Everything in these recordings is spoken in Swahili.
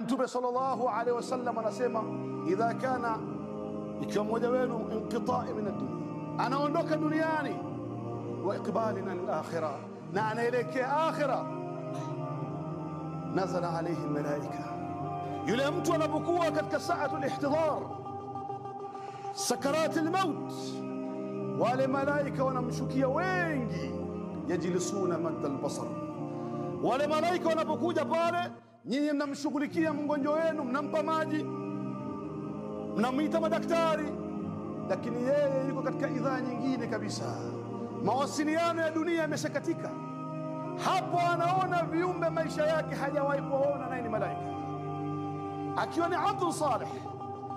Mtume sallallahu alaihi wasallam anasema, idha kana, ikiwa mmoja wenu inqitai min ad-dunya, anaondoka duniani, wa iqbalina lil-akhirah, na anaelekea akhira, nazala alayhi malaika. Yule mtu anapokuwa katika saatul ihtidhar, sakarat al-maut, wale malaika wanamshukia wengi, yajilisuna madda al-basar. Wale malaika wanapokuja pale, nyinyi mnamshughulikia mgonjwa wenu, mnampa maji, mnamuita madaktari, lakini yeye yuko katika idhaa nyingine kabisa. Mawasiliano ya dunia yameshakatika. Hapo anaona viumbe maisha yake hajawahi kuona, naye ni malaika. Akiwa ni abdu salih,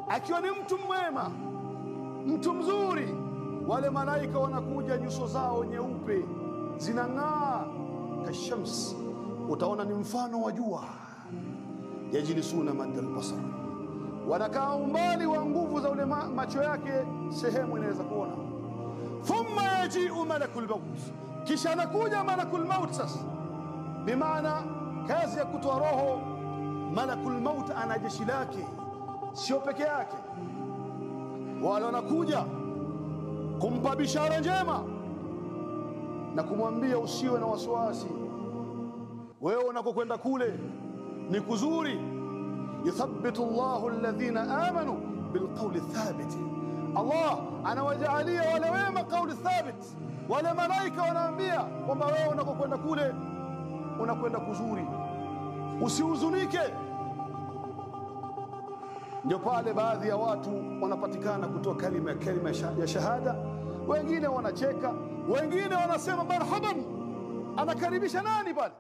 akiwa ni mtu mwema, mtu mzuri, wale malaika wanakuja nyuso zao nyeupe zinang'aa kashams, utaona ni mfano wa jua. Yajilisuna madda albasar, wanakaa umbali wa nguvu za ule macho yake, sehemu inaweza kuona. Thumma yaji'u malakul maut, kisha anakuja malakul maut. Sasa bimaana kazi ya kutoa roho, malakul maut ana jeshi lake, sio peke yake. Wale wanakuja kumpa bishara njema na kumwambia usiwe na wasiwasi, wewe unakokwenda kule ni kuzuri. Yuthabbitu Allahu alladhina amanu bilqawli thabit, Allah anawajaalia wale wema kauli thabit. Wale malaika wanaambia kwamba wewe unakokwenda kule unakwenda kuzuri, usihuzunike. Ndio pale baadhi ya watu wanapatikana kutoa kalima ya shahada, wengine wanacheka, wengine wanasema marhaban. Anakaribisha nani pale?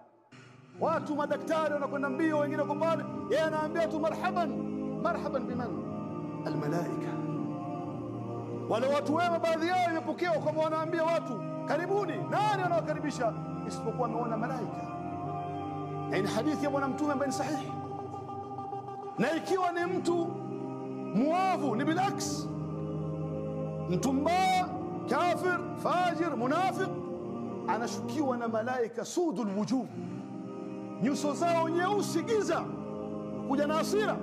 Watu madaktari wanakwenda mbio, wengine wako pale, yeye anaambia tu marhaban. Marhaban biman? Almalaika. Wale watu wema baadhi yao imepokewa kwamba wanaambia watu karibuni. Nani anawakaribisha isipokuwa ameona malaika? Na ni hadithi ya Bwana Mtume ambaye ni sahihi. Na ikiwa ni mtu muovu ni bilaks, mtu mbaya, kafir, fajir, munafiq, anashukiwa na malaika sudul wujuh, nyuso zao nyeusi giza, kuja na hasira,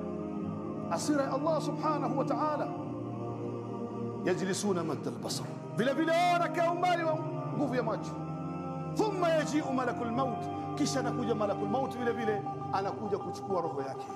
hasira ya Allah subhanahu wa ta'ala. Yajlisuna madda albasar, vile vile wanakaa umbali wa nguvu ya macho. Thumma yaji'u malakul maut, kisha anakuja malakul maut, vile vile anakuja kuchukua roho yake.